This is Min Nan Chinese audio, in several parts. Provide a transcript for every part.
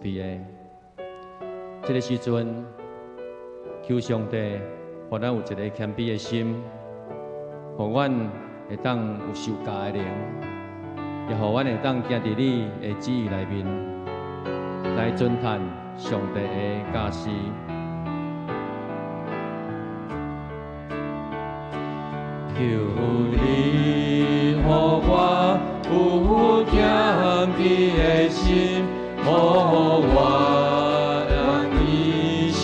備的。這个時陣，求上帝，予咱有一个謙卑的心，予阮會當有受教的靈，也予阮會當行佇你的旨意內面，來遵行上帝的教示。求你予我有謙卑的心，予我願意受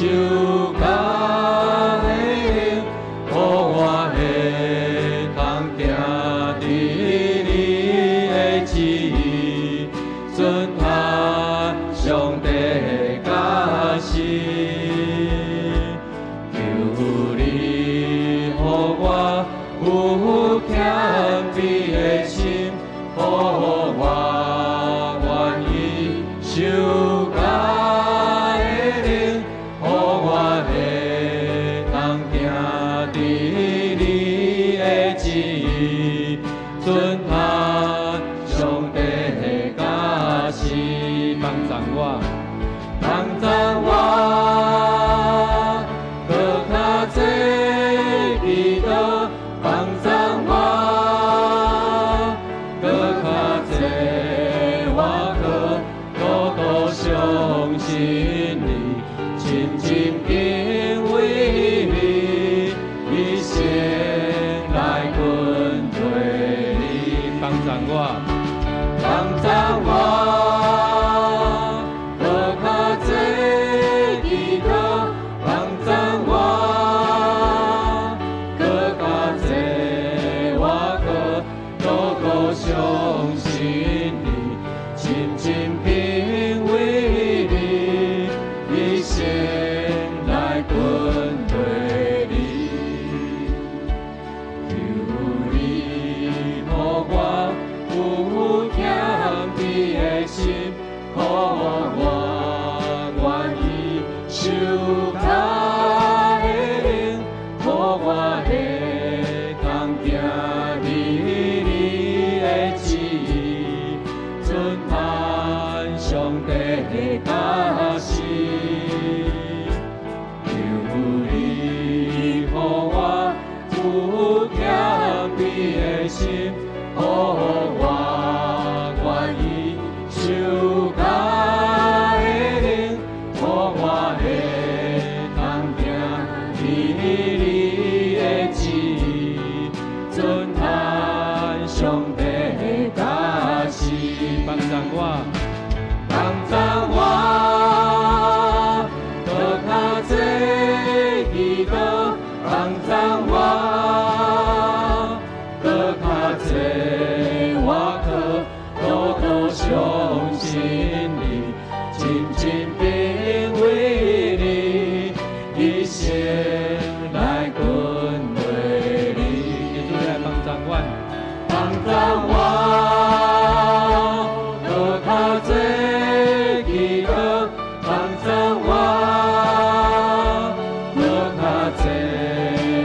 教的靈，予我會當行佇你的旨意，遵行上帝的教示。求你予我有謙卑的心，予我願意受教的靈，予我會當行佇你的旨意，遵行上帝的教示。幫助我，幫助我，閣較濟祈禱，幫助我，閣較濟倚靠，多多相信你，深深敬畏你，一生來跟隨你。幫助我，幫助我，閣較濟祈禱，幫助我，閣較濟倚靠，多多相信你，深深敬畏你，一生來跟隨你。求你予我有謙卑的心，予我願意受教的靈，予我會當行佇你的旨意，遵行上帝的教示。求你予我有謙卑的心，予我願意受教的靈，予我會當行佇你的旨意，遵行上帝的教示。幫助我，幫助我，閣較濟祈禱，幫助我，閣較濟倚靠，多多相信你，深深敬畏你，一生來跟隨你。求主來幫助阮，幫助我，閣較濟祈禱，幫助我，閣較濟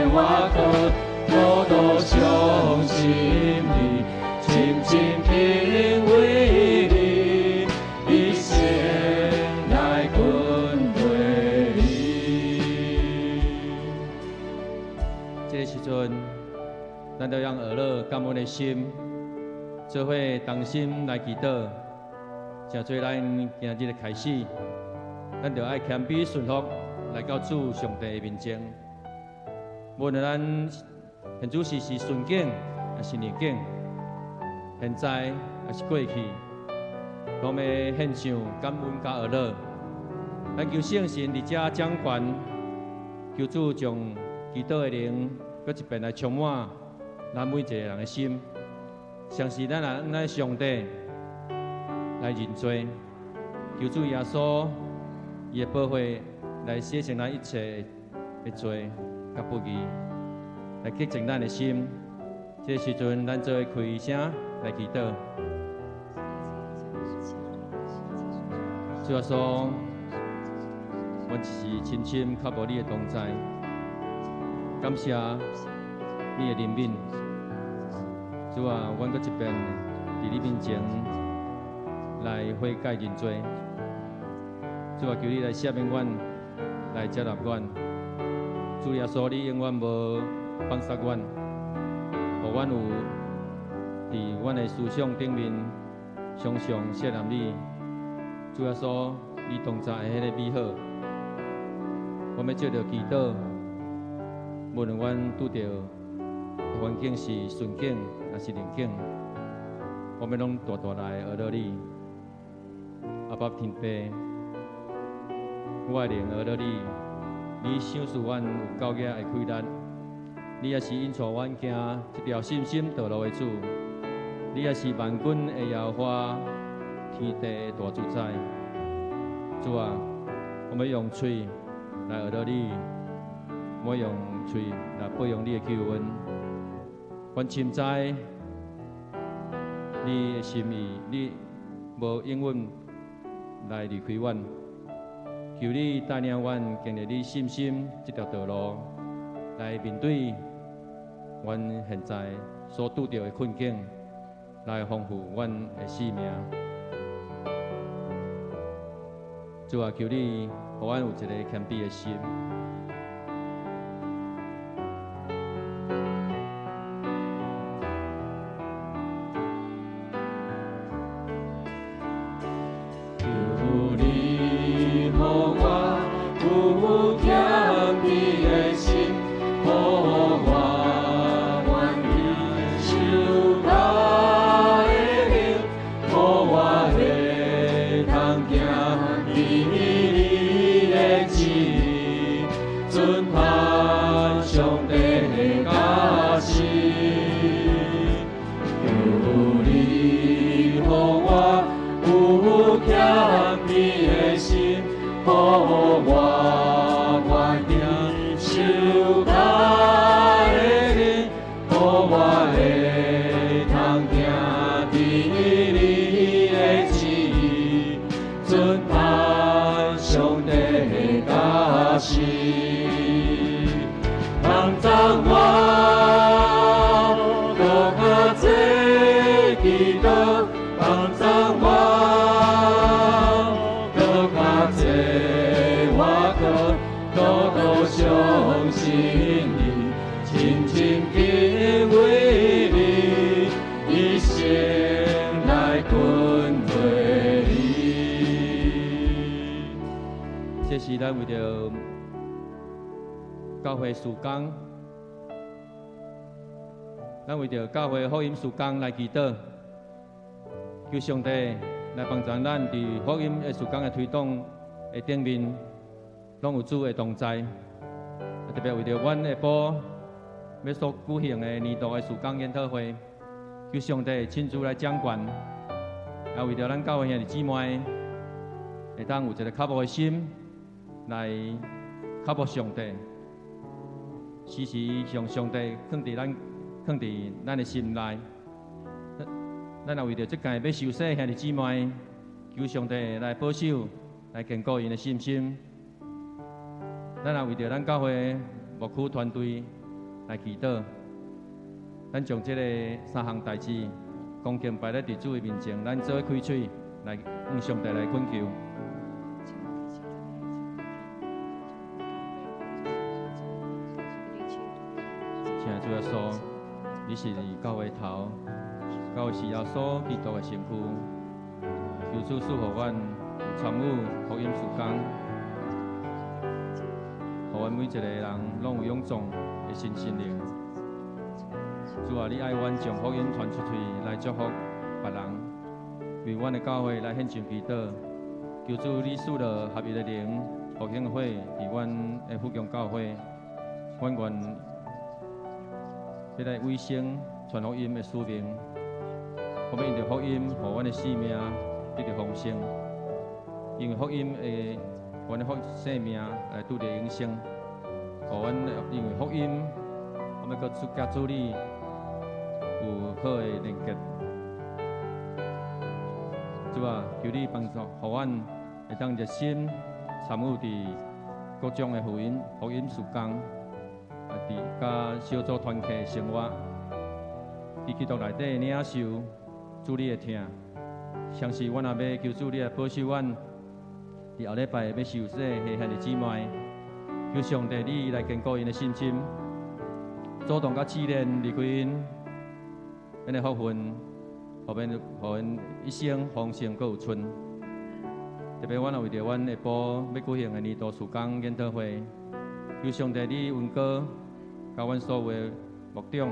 倚靠，多多相信你，深深敬畏你，一生來跟隨你。這个時陣，咱就用呵咾感恩的心，做伙同心來祈禱。誠做咱今日的開始，咱就愛謙卑順服來到主上帝的面前。無論咱現此時是順境抑是逆境，現在抑是過去，攏欲獻上感恩佮呵咾。咱求聖神佇遮掌權，求主將祈禱的靈，閣一遍來充滿咱每一个人的心。相信咱來向咱上帝來認罪，求主耶穌伊的寶血來洗淨咱一切的罪佮不義，來潔淨咱的心。這個時陣，咱做伙開聲來祈禱。主耶穌，阮只是深深渴慕你的同在，感謝你的憐憫。主啊，阮閣一遍佇你面前來悔改認罪。主啊，求你來赦免阮，來接納阮。主耶穌，你永遠無放殺阮，予阮有佇阮的思想頂面常常設立你。主耶穌，你同在的彼个美好，我欲藉著祈禱，無論阮拄著環境是順境抑是逆境，我欲攏大大來學著你。阿爸天父，我的靈學著你，你賞賜阮有夠額的氣力，你也是引帶阮行這條信心道路的主，你也是萬軍的耶和華，天地的大主宰。主啊，我欲用喙來學著你，我欲用喙來報揚你的救恩。阮深知你的心意，你無永遠來離開阮。求你帶領阮經歷你信心這條道路，來面對阮現在所拄著的困境，來豐富阮的生命。主啊，求你予阮有一個謙卑的心。求你予我有謙卑的心，予我願意受教的靈，予我會通行佇你的旨意，遵行上帝的教示。求你予我有謙卑的心，予我願意受教的靈，予我會通行佇你的旨意，遵行上帝的教示。幫助我閣較濟祈禱，幫助我閣較濟倚靠，多多相信你，深深敬畏你，一生來跟隨你。這是咱為著教會事工，咱為著教會福音事工來祈禱，求上帝來幫助咱佇福音的事工的推動的頂面，攏有主的同在。特別為著阮下晡欲所舉行的年度的事工研討會，求上帝親自來掌權。也為著咱教會兄弟姊妹，會當有一個渴慕的心來渴慕上帝，時時將上帝囥佇咱的心內。咱也為著這屆欲受洗的兄弟姊妹，求上帝來保守、來堅固𪜶的信心。咱也為著咱教會牧區團隊來祈禱。咱將這個三項代誌恭敬擺佇主的面前，咱做伙開喙來向上帝來懇求。請主耶穌，你是教會頭，教會是耶穌基督的身軀，求主賜予阮有參與福音事工，予阮每一個人攏有勇壯的新心靈。主啊，你愛阮將福音傳出去，來祝福別人，為阮的教會來獻上祈禱。求主你賜落合一的靈，復興火佇阮的福強教會，阮願欲來委身傳福音的使命，我欲因著福音，予阮的生命得著豐盛。因為福音會，阮的福生命來拄著永生，予阮因為福音，我欲閣佮主你有好的連結。主啊，求你幫助，予阮會當熱心參與佇各種的福音事工，啊，佇佮小組團契生活，佇基督內底領受主你的疼。相信阮若欲求主你來保守阮，佇後禮拜欲受洗的兄弟姊妹，求上帝你來堅固𪜶的信心，阻擋佮試煉離開𪜶，𪜶的福分，予𪜶一生豐盛閣有剩。特別阮也為著阮下晡欲舉行的年度事工研討會，求上帝你恩膏，佮阮所有的牧長、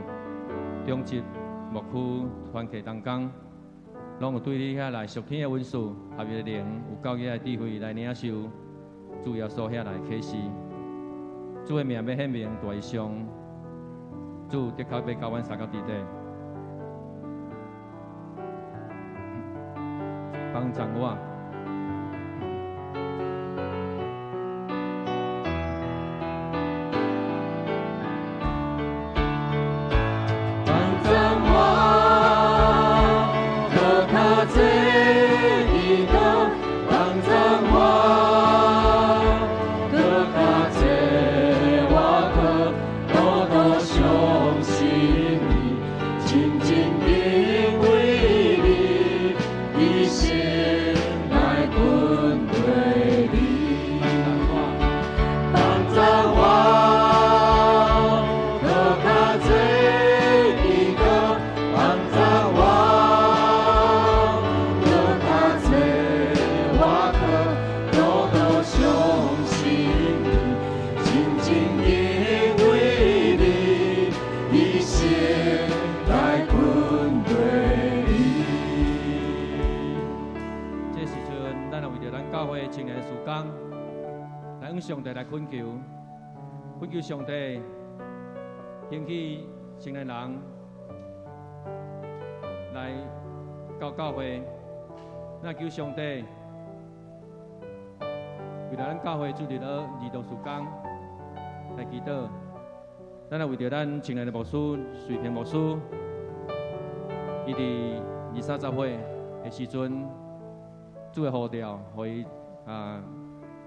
長執、牧區、團契同工，攏有對你遐來屬天的恩賜、合一的靈，有教義的智慧來領受主耶穌遐來啟示。主的名欲顯明大於上，主的確欲佮阮相共佇底，幫助我。幫助我，閣較濟祈禱，幫助我，閣較濟倚靠，多多相信你，真真敬畏你，一生來跟隨你。幫助我，閣較濟祈禱，幫助我，閣較濟倚靠，多多相信你，真真敬畏你，一生來跟隨你。這時陣，咱也為著咱教會青年事工，來向上帝來懇求，懇求上帝興起青年人來到教會，咱求上帝為著咱教會主日學兒童事工來祈禱，咱也為著咱青年的牧師隨平牧師，伊佇二三十歲的時陣，主的呼召，予伊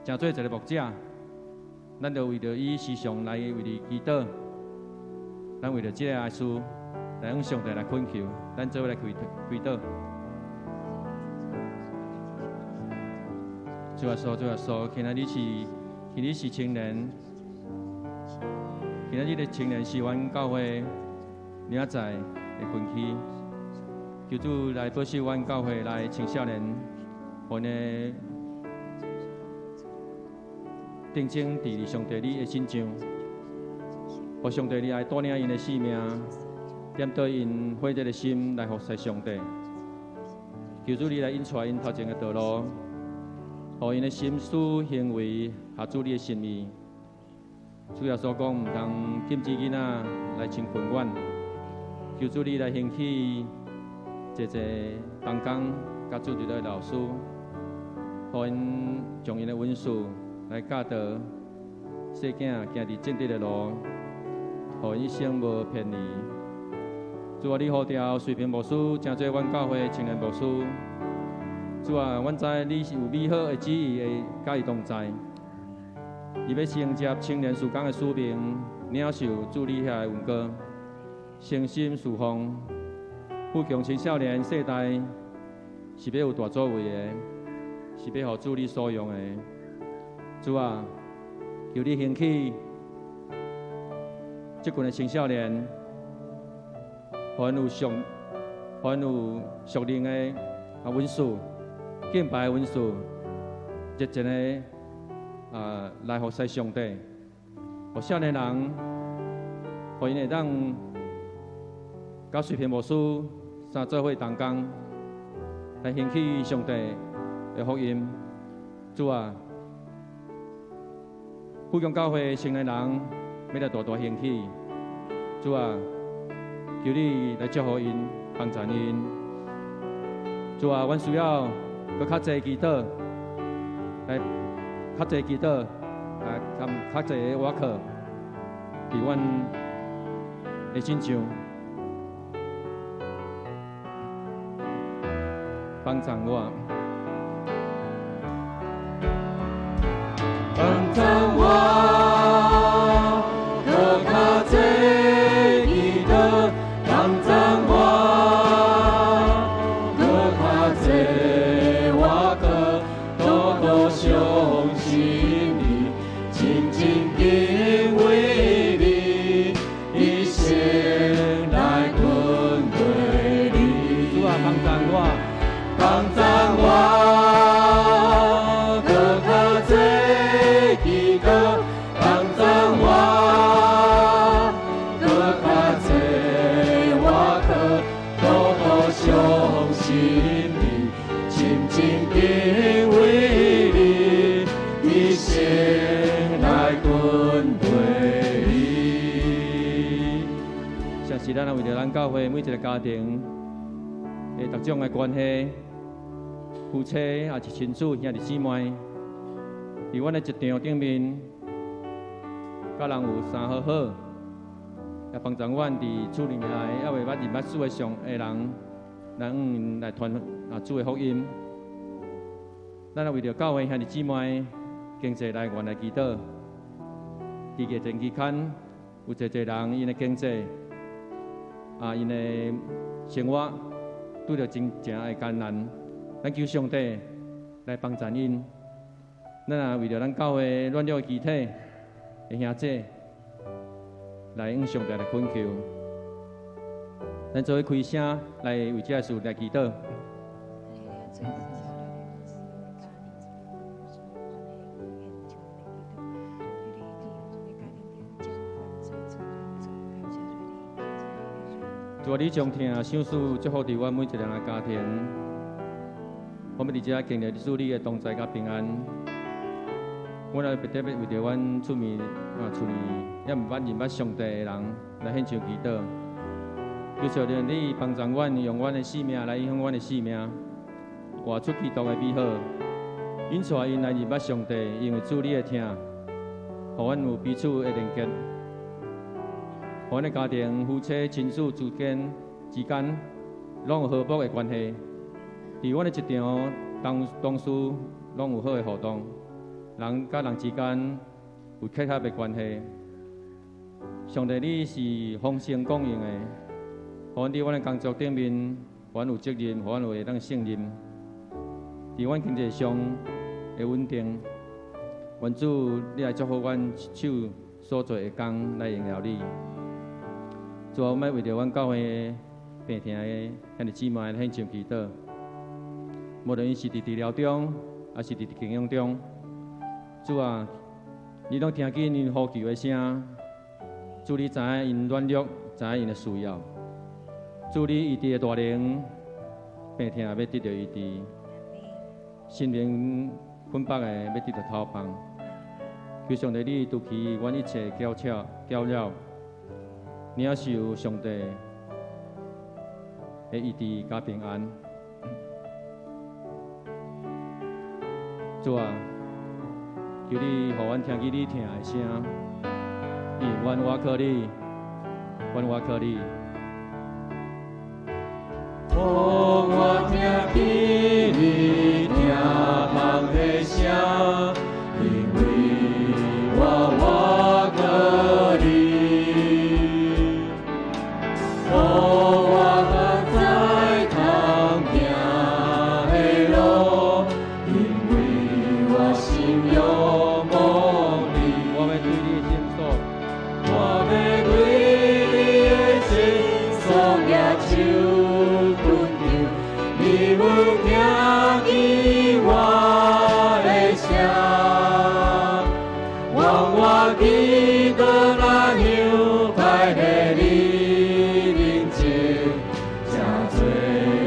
成做一個牧者，咱就為著伊時常來為伊祈禱，咱為著這个事來向上帝來懇求，咱做伙來祈祈禱。主耶穌，主耶穌，今日是青年，今仔日的青年是阮教會明仔載的群期，求主來保守阮教會來青少年，予𪜶定睛佇上帝你的身上，予上帝你來帶領𪜶的生命，點綴𪜶火熱的心來服侍上帝。求主你來引帶𪜶頭前的道路，予𪜶的心思行為合主你的心意。主耶穌講，毋通禁止囡仔來親近阮。求主你來興起濟濟同工佮主日學的老師，予𪜶將𪜶的恩賜來教導細囝行佇正直的路，予𪜶一生無偏離。主啊，你呼召隨平牧師，成做阮教會青年牧師。主啊，阮知你是有美好的旨意會佮伊同在。伊欲承接青年事工的使命，領受主你遐的恩膏，誠心事奉，富強青少年世代是欲有大作為的，是欲予主你所用的。主啊，求你興起這群的青少年，予𪜶有屬，予𪜶有屬靈的恩賜，敬拜的恩賜，熱情的來服侍上帝。予少年人，予𪜶會當佮隨平牧師三做伙同工，來興起上帝的福音。主啊，富強教會青年人欲來大大興起。主啊，求你來祝福𪜶，幫助𪜶。主啊，阮需要閣較濟祈禱，來較濟祈禱，來佮較濟的倚靠，佇阮的身上，幫助我。幫助我，閣較濟祈禱，幫助我，閣較濟倚靠，多多相是咱為著咱教會每一個家庭的各種的關係，夫妻抑是親子兄弟姊妹，佇阮的職場頂面，佮人有相和好，也幫助阮佇厝裡面內猶未捌認捌主的上的人，來向𪜶來傳主的福音。咱也為著教會兄弟姊妹經濟來源來祈禱。佇疫情期間，有濟濟人𪜶的經濟𪜶的生活拄著真正的艱難，咱求上帝來幫助𪜶。咱也為著咱教會軟弱的肢體的兄姐，來向上帝來懇求。咱做伙開聲來為這个事來祈禱。主啊，你將疼賞賜祝福佇阮每一個人的家庭，我們佇遮經歷主你的同在佮平安。阮也特別為著阮出面厝裡猶毋捌認捌上帝的人來獻上祈禱，求上帝你幫助阮，用阮的生命來影響阮的生命，活出基督的美好，引帶𪜶來認捌上帝，因為主你的疼，予阮有彼此的連結。予阮的家庭、夫妻、親子之間，攏有和睦的關係。佇阮的職場、同事，攏有好的互動，人佮人之間有契合的關係。上帝，你是豐盛供應的，予阮佇阮的工作頂面，予阮有責任，予阮有會當勝任。佇阮經濟上的穩定，願主你來祝福阮手所做的工來榮耀你。主啊，我們為著阮教會病疼的兄弟姊妹來獻上祈禱。無論𪜶是佇治療中，抑是佇靜養中，主啊，你攏聽見𪜶呼求的聲。主，你知影𪜶軟弱，知影𪜶的需要。主，你醫治的大能，病疼欲得著醫治，心靈捆綁的欲得著釋放。求上帝，你除去阮一切攪擾、攪擾。領受上帝的醫治佮平安。主啊，求你予阮聽見你疼的聲，因為阮倚靠你，阮倚靠你。予我聽見你疼夢的聲，因為我倚靠你。予我較知通行的路，因為我心仰望你。我欲對你的聖所，我欲對你的聖所舉手懇求，你有聽見我的聲，願我祈禱若香拜在你面前，成做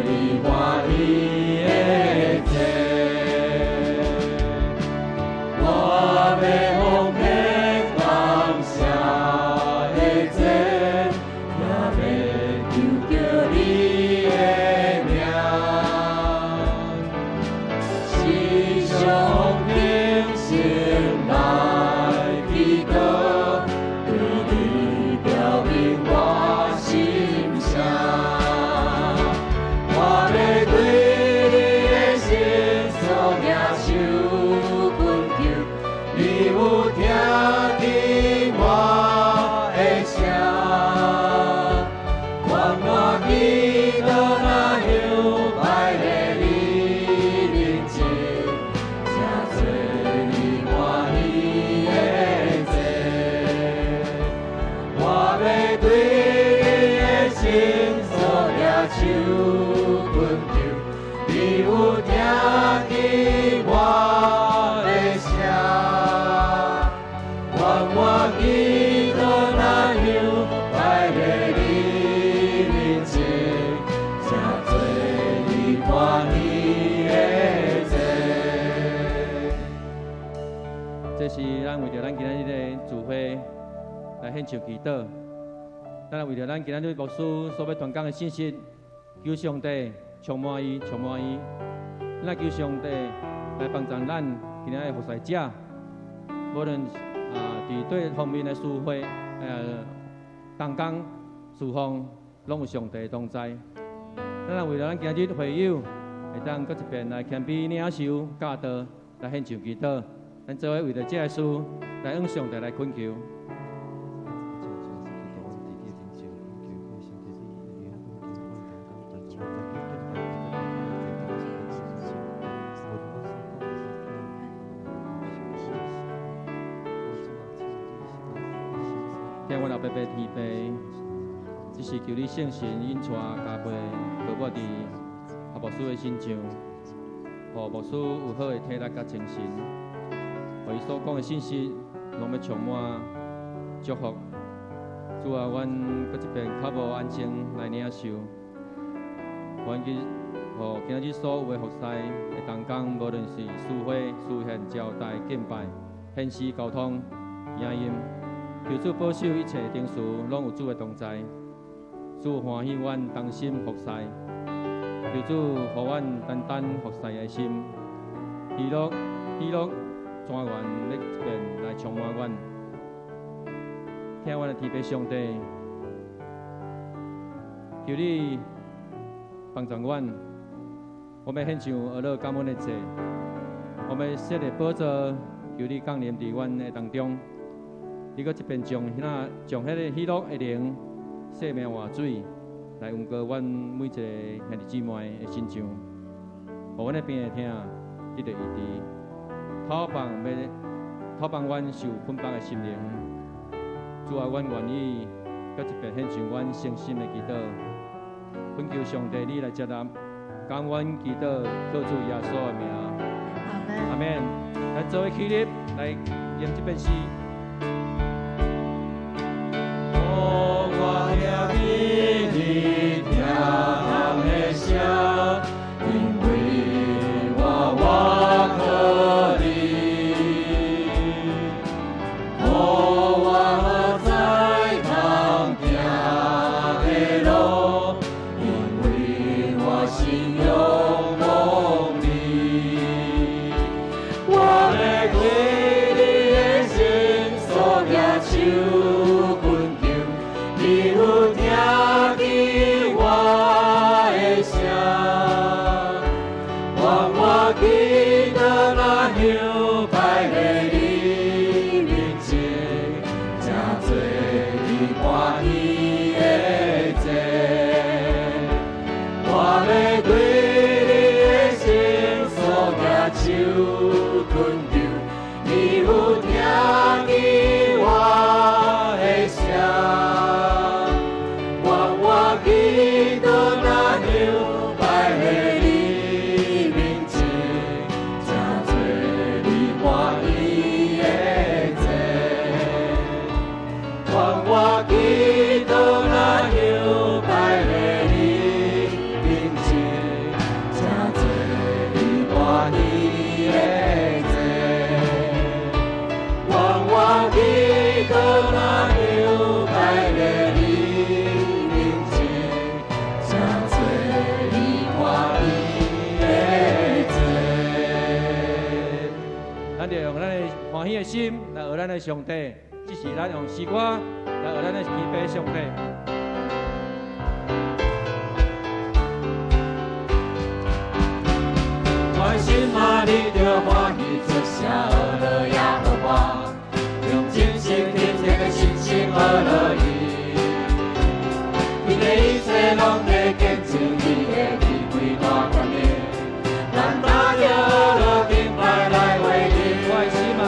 你歡喜的祭。我欲奉獻感謝的祭，也欲求著你的名。時常憑心來祈禱，對你表明我心聲。我欲對你的聖所舉手懇求，你有聽見我的聲。願我祈禱若香拜在你面前，成做你歡喜的祭。我欲對你的聖所舉手懇求，你有聽見我的聲。願我祈禱若香拜在你面前，成做你歡喜的祭。這是咱為著咱今仔日的聚會來獻上祈禱。咱咱為著咱今仔日牧師所欲傳講的信息，求上帝充滿伊，充滿伊。咱求上帝來幫助咱今仔日的服侍者，無論佇對方面的事會，同工事奉，攏有上帝同在。咱為著咱今日會友會當閣一遍來謙卑領受教導，來獻上祈禱。咱做伙為著這个事來向上帝來懇求。聽阮老爸爸天父，只是求你聖神引帶加倍，膏抹佇阿牧師的身上，予牧師有好的體力佮精神，予伊所講的信息攏欲充滿祝福。主啊，阮閣一遍較無安靜來領受，阮去予今仔日所有的服侍的同工，無論是司會、司獻、招待、敬拜、獻詩、交通、影音，求主保守一切程序，攏有主的同在。主歡喜阮同心服侍，求主予阮單單服侍的心，喜樂喜樂莊嚴咧一遍來充滿阮。聽阮的天父上帝，求你幫助阮，我欲獻上呵咾感恩的祭，我欲設立寶座，求你降臨佇阮的當中。你閣一遍將那將彼个喜樂的靈、生命活水來溫過阮每一个兄弟姊妹的身上，予阮的病痛得著醫治，討放欲討放阮受捆綁的心靈。主啊，阮願意閣一遍獻上阮誠心的祈禱，懇求上帝你來接納，感阮祈禱靠主耶穌的名，阿們。咱做伙起立來念這遍詩。我聽見你聽的聲，因為我倚靠你，予我知通行的路，因為我信仰望你。我欲對你的聖所舉手懇求，你有聽見我的聲，願我祈禱若香擺佇你面前，成做你歡喜的祭。我欲對你的聖所舉手懇求，你有聽見我的聲。願我祈禱若香擺佇你面前，成做你歡喜的祭。願我祈禱若香擺佇你面前，成做你歡喜的祭。願我祈禱若香擺佇你面前，成做你歡喜的祭。咱就用咱的歡喜的心來學咱的上帝，這是咱用詩歌來學咱的天父上帝。我的心啊，你著歡喜出聲呵咾耶和華，用盡心盡力的信心呵咾伊。伊的一切攏在見證伊的智慧大權能，咱打著呵咾敬拜來回應。我的心啊，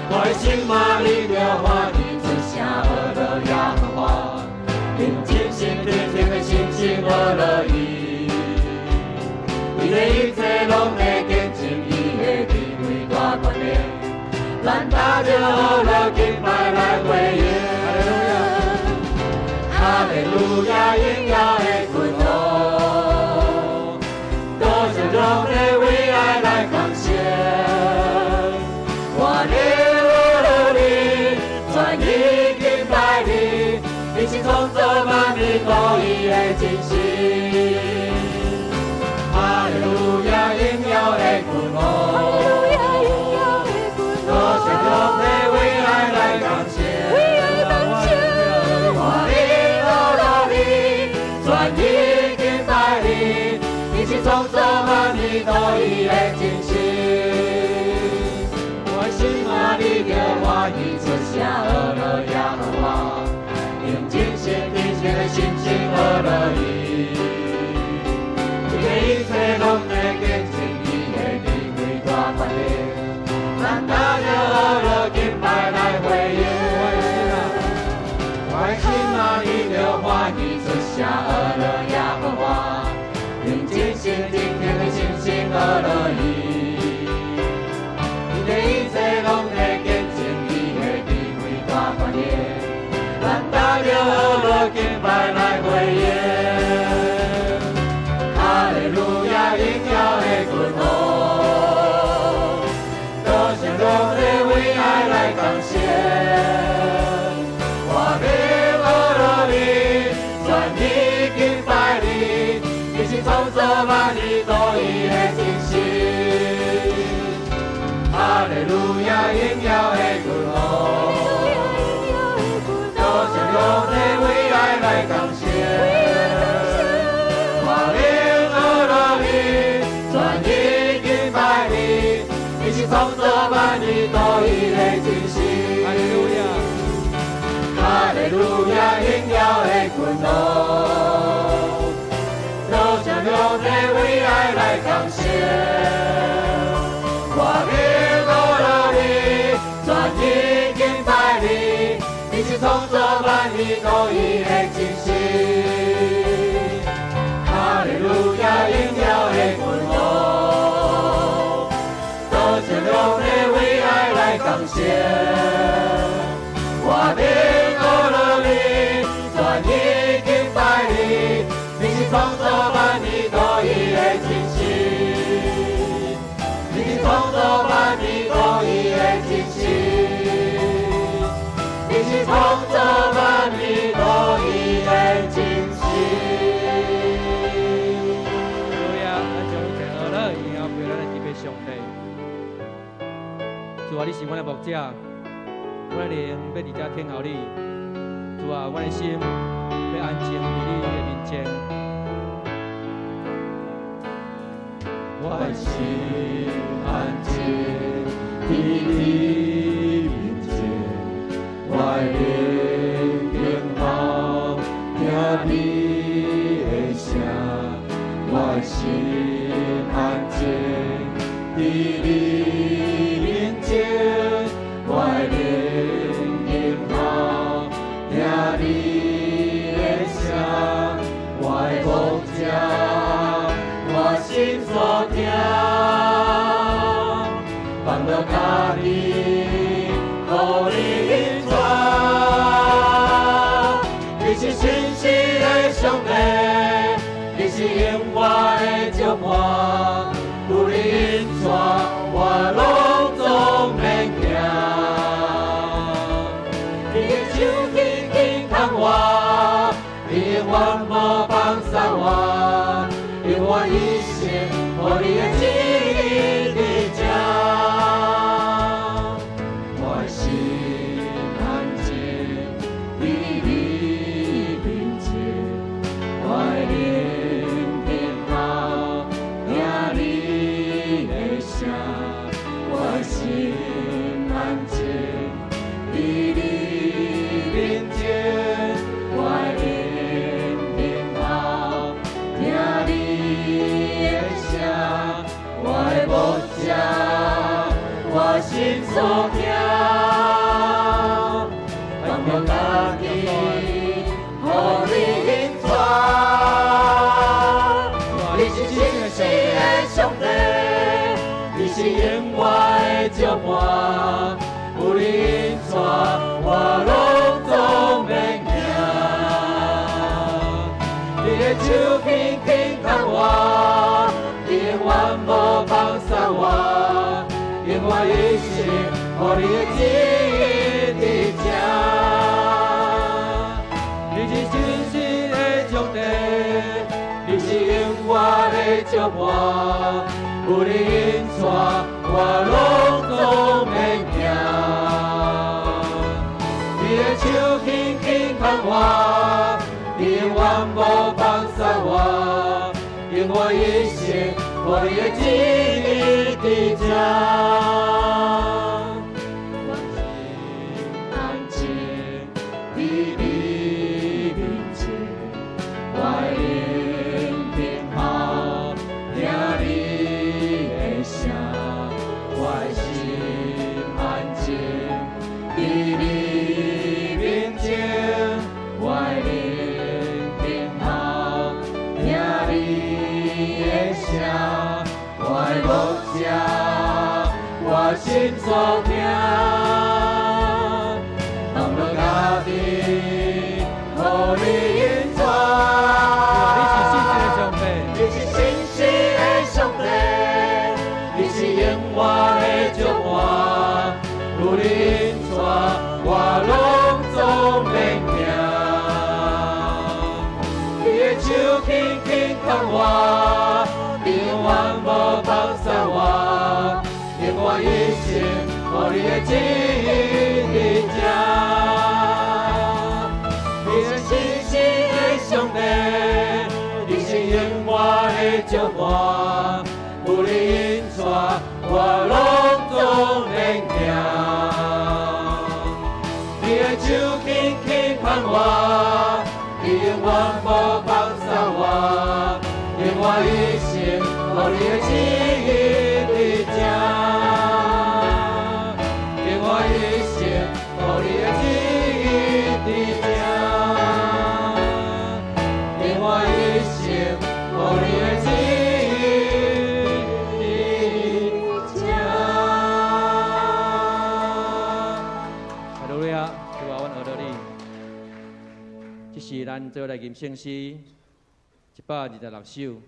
我的心啊，你著歡喜出聲呵咾耶和華，用盡心盡力的信心呵咾伊。伊的一切攏在見證伊的智慧大權能，咱打著呵咾敬拜來回應。哈利路亞，榮耀的君王，多謝上帝為愛來奉獻。我的呵咾你，全意敬拜你，你是創创造萬物獨一的真神。哈利路亞，榮耀的君王，多謝上帝為愛來感謝，我靈阿樂你，全意敬拜你，你是創造萬物獨一的真神。我的心啊，你著歡喜出聲阿樂耶和華，用真心誠實的心情阿樂伊。伊的一切攏會見證伊的智慧大權能，咱帶著阿樂敬拜來回應。我的心啊，你著歡喜出聲阿樂耶和華，用真心誠實的心情阿樂伊。伊的一切攏會見證伊的智慧大權能，咱帶著阿樂敬拜來回應。哈利路亞，榮耀的君王，多謝上帝為愛來感謝。我靈阿樂你，全意敬拜你，你是創造萬物獨一的真神。哈利路亞，榮耀的君王，多謝上帝為愛來感謝。我靈阿樂你，全意敬拜你，你是創造萬物獨一的真神。哈利路亞，哈利路亞，榮耀的君王，多謝上帝為愛來感謝。我靈阿樂你，全意敬拜你，你是創造萬物獨一的真神。哈利路亞，榮耀的君王，多謝上帝為愛來感謝。我靈阿樂你，全意敬拜你，你是創造萬物獨一的真神。你是創造萬物獨一的真神。你是創造萬物獨一的真神。哈利路亞，咱將一切阿樂榮耀歸咱的天父上帝。主啊，你是阮的牧者，阮的靈欲佇遮等候你。主啊，阮的心欲安靜佇你的面前。我的心安靜佇你面前，我的靈靜候聽你的聲，我的心安靜佇你面前，我的靈靜候聽你的聲，我的牧者，我心所疼，放落家己，予你引帶。你是信實的上帝，你是永遠的石磐，有你引帶，我攏總免驚。你的手緊緊牽我，你永遠無放鬆我，用我一生予你的旨意佇這。我的心安靜佇你面前，我的靈靜候聽你的聲，我的心安靜佇你面前，我的靈靜候聽你的聲，我的牧者，我心所疼，放落家己，予你引帶。你是信實的上帝，你是永遠的石磐，有你引帶，我攏總免驚。你的手緊緊牽我，你永遠無放鬆我，用我一生予你的旨意佇這。你是信祝我，有你引帶，我攏總免驚。你的手輕輕牽我，你永遠無放捨我，用我一生，予你的旨意佇這。我心安靜佇你面前，我的靈等候聽你的聲，我的心安靜佇你面前，我的靈等候聽你的聲，我的牧者，我心所疼，放落家己，予你引帶。你是信實的上帝，你是信實的上帝，你是永遠的祝我，有你引帶，我攏總免驚。你的手輕輕牽我，你永遠無放捨我，用我一生，予你的旨意佇這。你是信實的上帝，你是永遠的祝我，有你引帶，我攏總免驚。你的手輕輕牽我，你永遠無放捨我，用我一生，予你的旨意佇這。用我一生，予你的旨意佇這。用我一生，予你的旨意佇這。哈利路亞，主啊，阮學著你。這是咱做來吟聖詩126首。